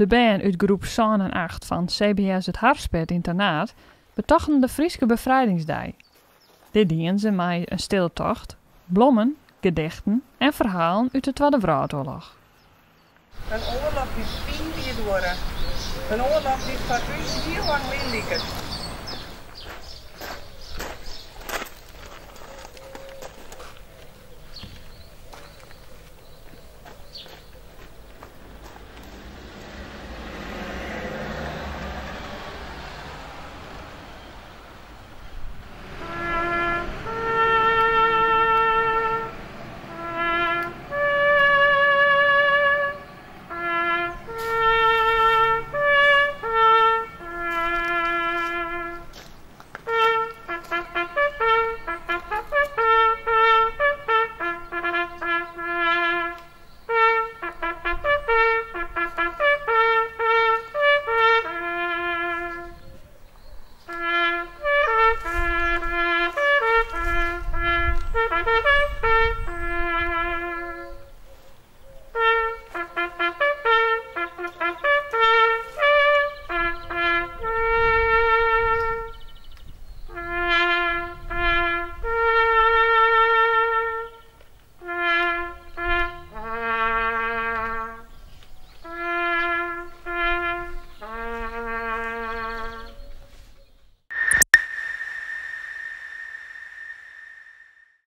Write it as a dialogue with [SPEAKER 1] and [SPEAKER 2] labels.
[SPEAKER 1] De bern út groep sân en acht fan CBS It Harspit yn Ternaard betochten de Fryske Befrijdingsdei. Dit dienen se mei in stille tocht, blommen, gedichten en ferhalen út de Twadde Wrâldoarloch.
[SPEAKER 2] In oarloch dy't fiif jier duorre. In oarloch dy't foar ús hiel lang lyn liket.